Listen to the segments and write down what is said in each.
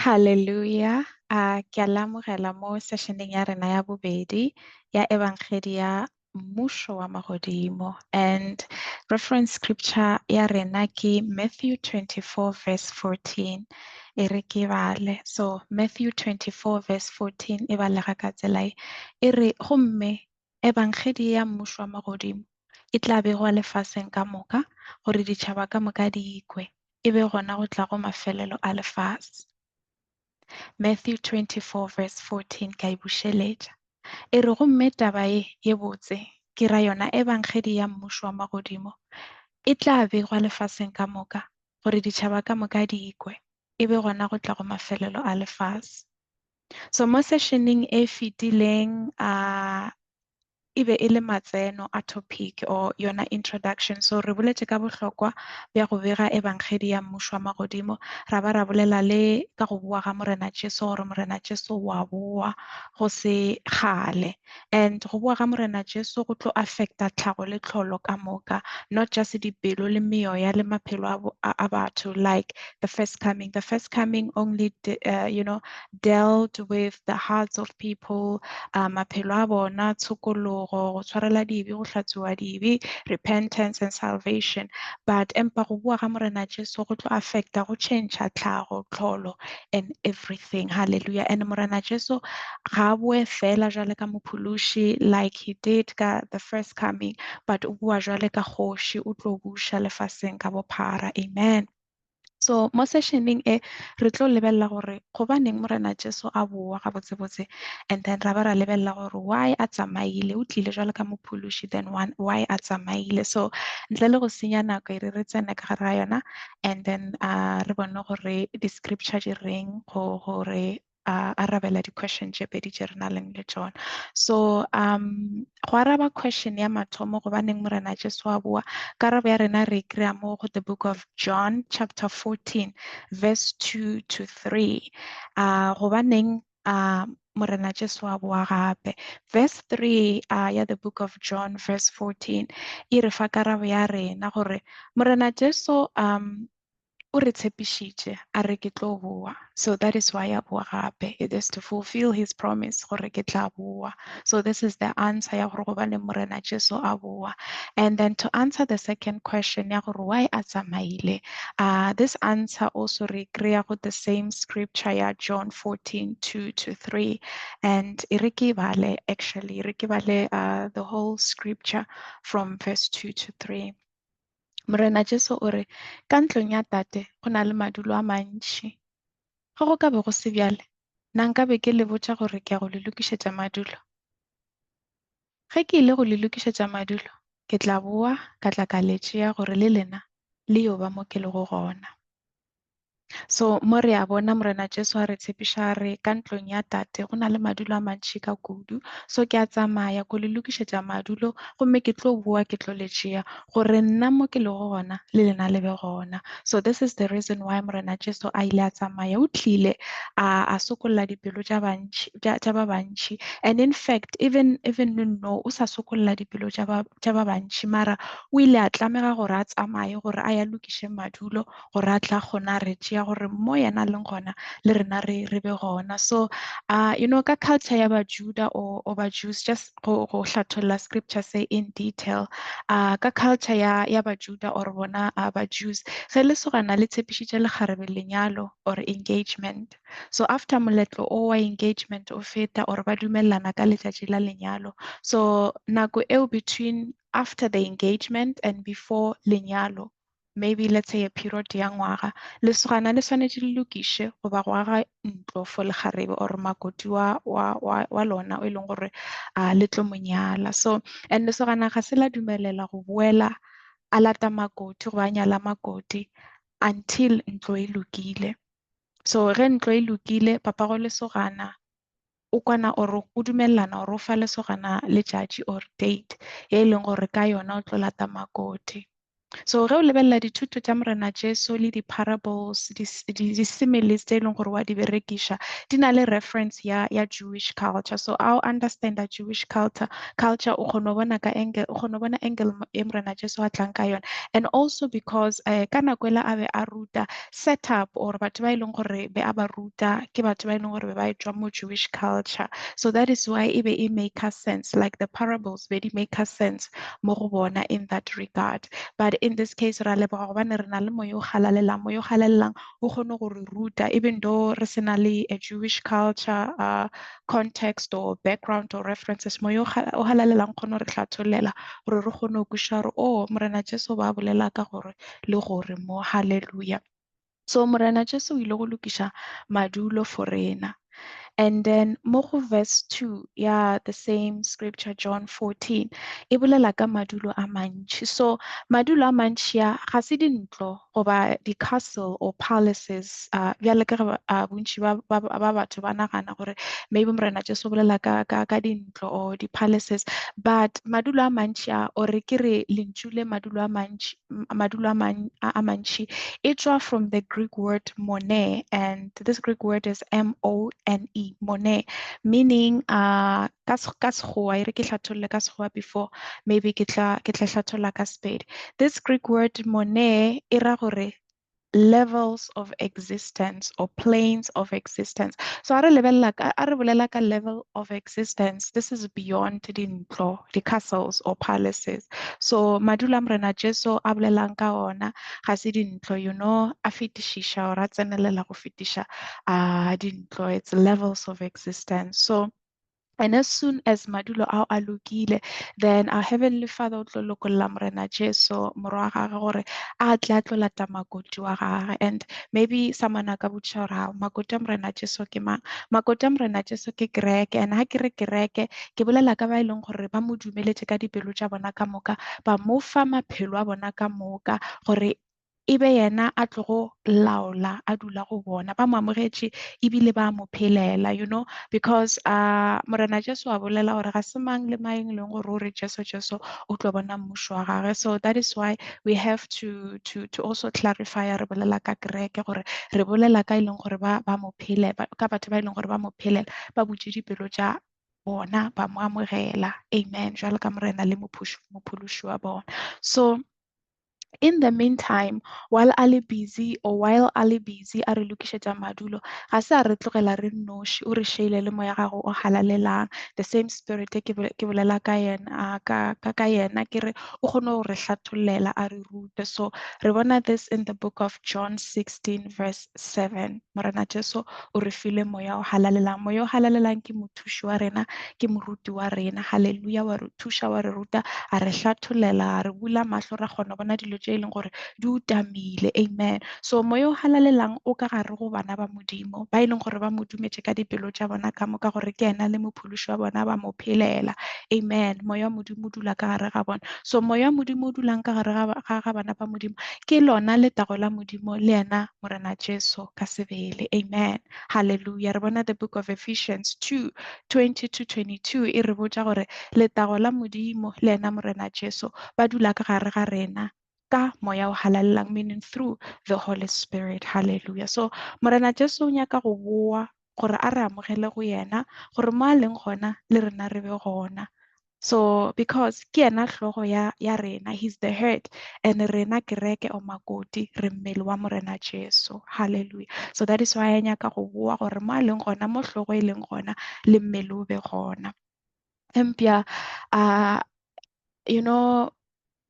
Hallelujah. A ke a le amogela mo sessioneng ya rena ya bobedi ya Ebangedi ya Mmušo wa Magodimo. And reference scripture ya rena ke Matthew 24 verse 14. E re ke bale. So Matthew 24 verse 14 e balega ka tsela e. E re gomme Ebangedi ya Mmušo wa Magodimo e tla begwa lefaseng ka moka gore ditšhaba ka moka di ikwe, e be gona go tlago mafelelo a lefase. Matthew 24 verse 14 ka e bušeletša. E re gomme taba ye ye botse, ke ra yona Ebangedi ya Mmušo wa Magodimo, e tla begwa lefaseng ka moka gore ditšhaba ka moka di ikwe, e be gona go tlago mafelelo a lefase. So mo sessioneng e fetileng e be e le matseno a topic or yona introduction. So re boletše ka bohlokwa bja go bega Ebangedi ya Mmušo wa Magodimo, ra ba ra bolela le ka go boa ga Morena Jesu, gore Morena Jesu wa boa go se kgale. And go boa ga Morena Jesu go tlo affecta tlhago le tlholo ka moka, not just dipelo le meoya le maphelo a batho, like the first coming. The first coming only dealt with the hearts of people, maphelo a bona, tshokologo, go tshwarela dibe, go hlatsuwa dibe, repentance and salvation. But empa go boa ga Morena Jesu go tlo affecta, go change tlhago, tlholo and everything. Hallelujah. And Morena Jesu ga a boe fela jwale ka mophološi like he did ka the first coming, but o boa jwale ka kgoši, o tlo buša lefaseng ka bophara. Amen. So mo sessioneng e re tlo lebelela gore gobaneng Morena Jesu a boa gabotsebotse, and then ra ba ra lebelela gore why a tsamaile, o tlile jwalo ka mophološi, then one, why a tsamaile. So ntle le go senya nako e re re tsene ka gare ga yona, and then re bone gore di-scripture di reng go gore arabela di-question tše pedi tše re nang le tšona. So go araba question ya mathomo, gobaneng Morena Jesu a boa, karabo ya rena re kry-a mo go the book of John chapter 14 verse 2 to 3. Gobaneng Morena Jesu a boa gape? Verse 3 ya the book of John verse 14 e re fa karabo ya rena gore Morena Jesu o re tshepišitše a re ke tlo boa. So that is why a boa gape. It is to fulfill his promise gore ke tla boa. So this is the answer ya gore gobaneng Morena Jesu a boa. And then to answer the second question ya gore why a tsamaile, this answer also re kry-a go the same scripture ya John 14 2 to 3. And e re ke bale, actually, re ke bale the whole scripture from verse 2 to 3. Morena Jesu o re, ka ntlong ya tate go na le madulo a mantši. Ge go ka be go se bjale, na nka be ke le botša gore ke ya go le lokišetša madulo? Ge ke ile go le lokišetša madulo, ke tla boa ka tla ka le tšea gore le lena le yo ba mo ke lego gona. So mo re a bona Morena Jesu a re tshepiša re ka ntlong ya tate go na le madulo a mantši ka kudu. So ke a tsamaya ko le lokišetša madulo, gomme ke tlo boa ke tlo le tšea gore nna mo ke lego gona le lena le be gona. So this is the reason why Morena Jesu a ile a tsamaya, o tlile a sokolla dipelo tša bantši, tša ba bantši. And in fact, even no o sa sokolla dipelo tša ba bantši, mara o ile a tlamega gore a tsamaye gore a ya lokiše madulo gore a tla kgona re tšea gore mo yena a leng gona le rena re be gona. So ka culture ya ba Juda or ba Jews, just go hlatholla scripture say in detail, ka culture ya ba Juda or bona ba Jews, ge lesogana le tshepišitše lekgarebe lenyalo or engagement, so after moletlo o wa engagement o feta or ba dumellana ka letšatši la lenyalo, so nako eo between after the engagement and before lenyalo, maybe let's say a period ya ngwaga, lesogana le swanetše le lokiše goba go aga ntlo for lekgarebe or makoti wa lona o e leng gore le tlo mo nyala. So and lesogana ga se la dumelela go boela a lata makoti goba a nyala makoti until ntlo e lokile. So ge ntlo e lokile, papago lesogana o kwana or o dumellana or o fa lesogana letšatši or date ye e leng gore ka yona o tlo lata makoti. So ge o lebelela dithuto tša Morena Jesu le di-parables, di-similes tse e leng gore wa di berekiša, di na le reference ya Jewish culture. So a o understanda Jewish culture o kgona go bona ka angle, o kgona go bona angle e Morena Jesu a tlang ka yona. And also because ka nako ela a be a ruta set up or batho ba e leng gore be a ba ruta ke batho ba e leng gore be ba etšwa mo Jewish culture. So that is why e be e make sense, like the parables be di make sense mo go bona in that regard. But in this case ra leboga gobane re na le moya o galalelang, moya o galalelang o kgone go re ruta even though re sena le a Jewish culture context or background or references. Moya o galalelang kgone go re hlathollela gore re kgone go kwešiša gore oh Morena Jesu ba bolela ka gore le gore mo. Hallelujah. So Morena Jesu o ile go lokiša madulo for rena. And then mo go verse 2 ya the same scripture, John 14, e bolela ka madulo a mantši. So madulo a mantši a ga se dintlo goba di-castle or palaces, bjale ka ge bontši ba batho ba nagana gore maybe Morena Jesu o bolela ka dintlo or di-palaces, but madulo a mantši a, or ke re lentšu le madulo a mantši, madulo a mantši e tšwa from the Greek word mone, and this Greek word is M-O-N-E, mone, meaning ka Sekgowa, e re ke hlatholle ka Sekgowa before maybe ke tla hlatholla ka Sepedi. This Greek word mone e ra gore levels of existence or planes of existence. So a re lebelela ka, a re bolela ka level of existence, this is beyond dintlo, the castles or palaces. So madulo a Morena Jesu a bolelang ka ona ga se dintlo, a fetišiša or a tsenelela go fetiša dintlo. It's levels of existence. So and as soon as madulo ao a lokile, then our Heavenly Father o tlo lokolla Morena Jesu morwa wa gagwe gore a tle a tlo lata makoti wa gagwe. And maybe someone a ka botšiša gore, makoti a Morena Jesu ke mang? Makoti a Morena Jesu ke kereke. And ha ke re kereke, ke bolela ka ba e leng gore ba mo dumeletše ka dipelo tša bona ka moka, ba mo fa maphelo a bona ka moka gore e be yena a tlogo laola, a dula go bona, ba mo amogetše ebile ba mo phelela, because Morena Jesu a bolela gore ga se mang le mang e leng gore o re Jesu Jesu o tlo bona mmušo wa gagwe. So that is why we have to also clarify re bolela ka kereke gore re bolela ka e leng gore ba mo phele, ka batho ba e leng gore ba mo phelela, ba butše dipelo tša bona, ba mo amogela, amen, jwalo ka Morena le mophološi wa bona. So in the meantime, while a le busy or while a le busy a re lokišetša madulo, ga se a re tlogela re nnoši, o re šeile le moya gago o halalelang, the same spirit e ke bolela ka yena, ka yena ke re o kgone go re hlathollela, a re rute. So re bona this in the book of John 16 verse 7. Morena Jesu o re file moya o halalelang. Moya o halalelang ke mothuši wa rena, ke moruti wa rena. Hallelujah. Wa re thuša, wa re ruta, a re hlathollela, a re bula mahlo, ra kgona go bona dilo tše e leng gore di utamile, amen. So moya o halalelang o ka gare go bana ba Modimo ba e leng gore ba mo dumetše ka dipelo tša bona ka moka gore ke yena le mophološi wa bona, ba mo phelela, amen. Moya wa Modimo o dula ka gare ga bona. So moya wa Modimo o dulang ka gare ga bana ba Modimo ke lona letago la Modimo le yena Morena Jesu ka sebele, amen. Hallelujah. Re bona the book of Ephesians 2:20 to 22 e re botša gore letago la Modimo le yena Morena Jesu ba dula ka gare ga rena ka moya o halalelang, meaning through the Holy Spirit. Hallelujah. So Morena Jesu o nyaka go boa gore a re amogele go yena, gore mo a leng gona le rena re be gona. So because ke yena hlogo ya rena, he's the head, and rena kereke o makoti re mmele wa Morena Jesu. Hallelujah. So that is why a nyaka go boa gore mo a leng gona, mo hlogo e leng gona, le mmele o be gona. Empia,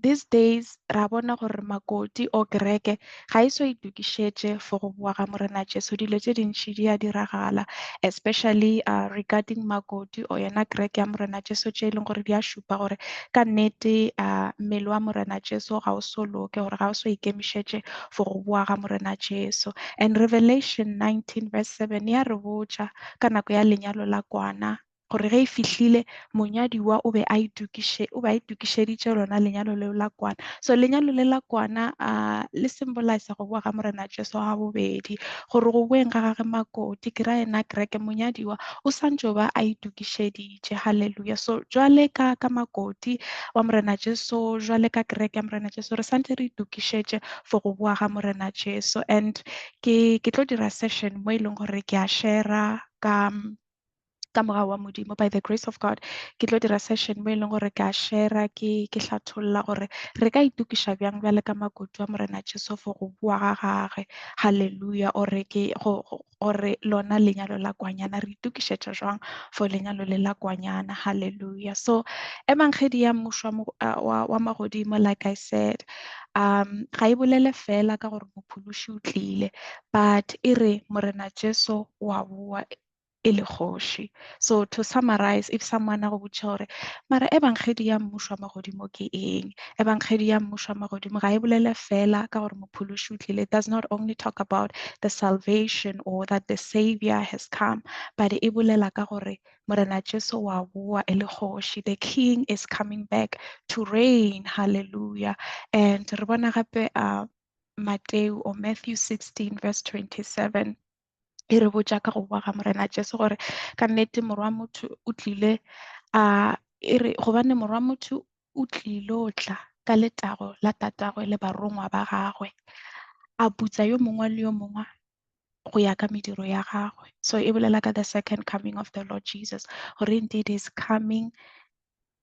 these days ra bona gore makoti o kereke ga e so itokišetše for go boa ga Morena Jesu. Dilo tše dintši di a diragala, especially regarding makoti o yena kereke ya Morena Jesu, tše e leng gore di a šupa gore ka nnete mmele wa Morena Jesu ga o so loke, gore ga o so ikemišetše for go boa ga Morena Jesu. And Revelation 19 verse 7 ya re botša ka nako ya lenyalo la kwana Gore ge e fihlile, monyadiwa o be a itokiše, o be a itokišeditše lona lenyalo leo la kwana. So lenyalo le la kwana le symbolize go boa ga Morena Jesu ga bobedi, gore go boeng ga gage makoti, ke ra yena kereke, monyadiwa o santše o ba a itokišeditše. Hallelujah. So jwale ka makoti wa Morena Jesu, jwale ka kereke ya Morena Jesu, re santše re itokišetše for go boa ga Morena Jesu. And ke tlo dira session mo e leng gore ke a share ka mogau wa Modimo, by the grace of God, ke tlo dira session mo e leng gore ke a share, ke hlatholla gore re ka itokiša bjang bjale ka makoti wa Morena Jesu for go boa ga gagwe. Hallelujah. Ore ke go, gore lona lenyalo la kwanyana, re itokišetša jwang for lenyalo le la kwanyana. Hallelujah. So ebangedi ya mmušo wa magodimo, like I said, ga e bolele fela ka gore mophološi o tlile, but e re Morena Jesu wa boa e le kgoši. So to summarize, if someone a go botša gore mara ebangedi ya mmušo wa magodimo ke eng, ebangedi ya mmušo wa magodimo ga e bolele fela ka gore mophološi o tlile. It does not only talk about the salvation or that the savior has come, but e bolela ka gore Morena Jesu wa boa e le kgoši. The king is coming back to reign. Hallelujah. And re bona gape Mateo or Matthew 16 verse 27 e re botša ka go boa ga Morena Jesu gore ka nnete morwa motho o tlile, a e re gobane morwa motho o tlilo tla ka letago la tatagwe le barongwa ba gagwe, a putsa yo mongwe le yo mongwe go ya ka mediro ya gagwe. So e bolela ka the second coming of the Lord Jesus, gore indeed is coming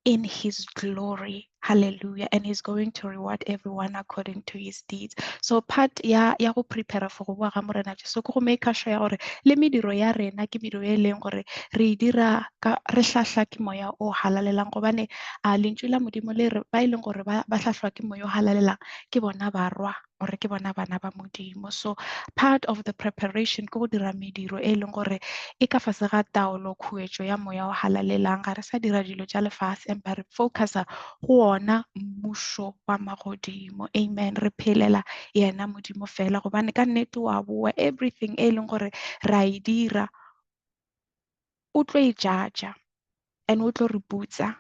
in his glory. Hallelujah. And he's going to reward everyone according to his deeds. So part ya go prepare for go boa ga Morena Jesu ke go make sure ya gore le mediro ya rena ke mediro e leng gore re e dira ka re hlahla ke moya o halalelang, gobane a lentšu la Modimo le re ba e leng gore ba hlahlwa ke moya o halalelang ke bona barwa or ke bona bana ba Modimo. So part of the preparation ke go dira mediro e leng gore e ka fase ga taolo khuetšo ya moya o halalelang. Ga re sa dira dilo tša lefase, empa re focusa go ona mmušo wa magodimo. Amen. Re phelela yena Modimo fela, gobane ka nnete wa boa. Everything e leng gore ra e dira o tlo e judge and o tlo re putsa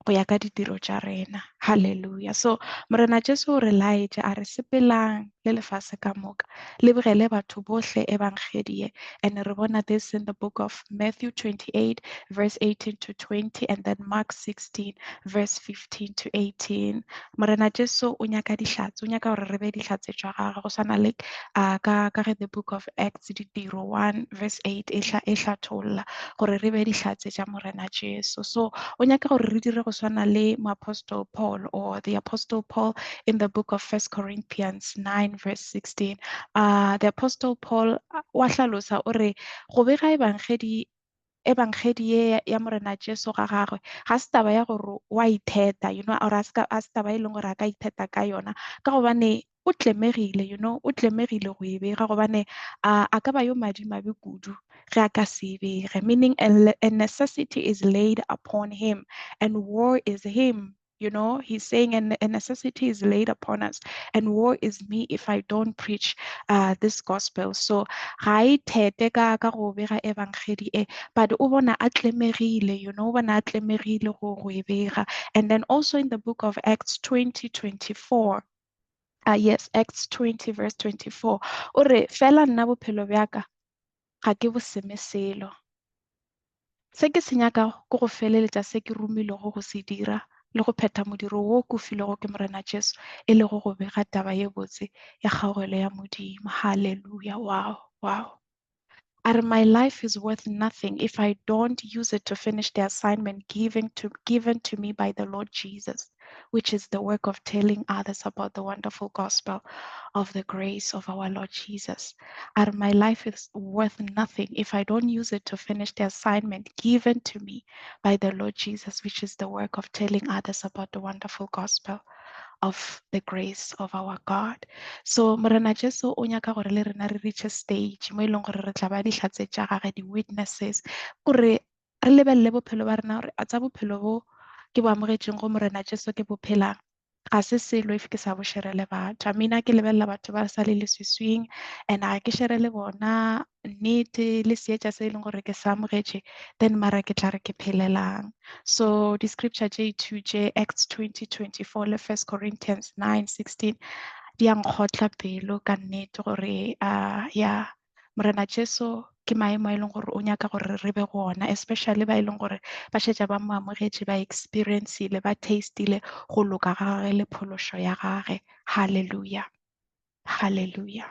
go ya ka ditiro tša rena. Hallelujah. So Morena Jesu o re laetše a re sepelang le lefase ka moka, le begele batho bohle ebangedi ye. And re bona this in the book of Matthew 28 verse 18 to 20 and then Mark 16 verse 15 to 18. Morena Jesu o nyaka dihlatse, o nyaka gore re be dihlatse tša gagwe, go swana le ka ge the book of Acts ditiro 1 verse 8 e hlatholla gore re be dihlatse tša Morena Jesu. So o nyaka gore re dire go swana le Apostle Paul, or the Apostle Paul in the book of 1 Corinthians 9 verse 16. The Apostle Paul wa hlalosa o re go bega ebangedi ye ya Morena Jesu ga gagwe ga se taba ya gore wa itheta, or a se taba e leng gore a ka itheta ka yona, ka gobane o tlemegile, o tlemegile go e bega, gobane a ka ba yo madimabe kudu ge a ka se e bege. Meaning a necessity is laid upon him, and woe is him. He's saying a necessity is laid upon us, and woe is me if I don't preach this gospel. So ga e thete ka go bega ebangedi e, but o bona a tlemegile, o bona a tlemegile go e bega. And then also in the book of Acts 20:24, yes, Acts 20 verse 24, o re fela nna bophelo bja ka ga ke bo seme selo. Se ke se nyakago ke go feleletša se ke romilego go se dira le go phetha modiro wo ke o filwego ke Morena Jesu, e lego go bega taba ye botse ya kgaogelo ya Modimo. Hallelujah. Wow, wow. A re, my life is worth nothing if I don't use it to finish the assignment given to me by the Lord Jesus, which is the work of telling others about the wonderful gospel of the grace of our Lord Jesus. A re, my life is worth nothing if I don't use it to finish the assignment given to me by the Lord Jesus, which is the work of telling others about the wonderful gospel of the grace of our God. So Morena Jesu o nyaka gore le rena re reach a stage mo e leng gore re tla ba dihlatse tša gagwe, di-witnesses, gore re lebelele bophelo ba rena gore a tsa bophelo bo ke bo amogetšeng go Morena Jesu ke bo phelang, Ga se selo if ke sa bo shere le batho. I mean, a ke lebelela batho ba sa le leswiswing and ga ke shere le bona nnete le seetša se e leng gore ke sa amogetše, then mara ke tla re ke phelelang. So di-scripture tše two tše, Acts 20:24 le 1 Corinthians 9:16, di a nkgotla pelo ka nnete gore ya Morena Jesu ke maemo a e leng gore o nyaka gore re be go ona, especially ba e leng gore ba šetša ba mo amogetše, ba experiencile, ba tastile go loka ga gage le phološo ya gage. Hallelujah, hallelujah.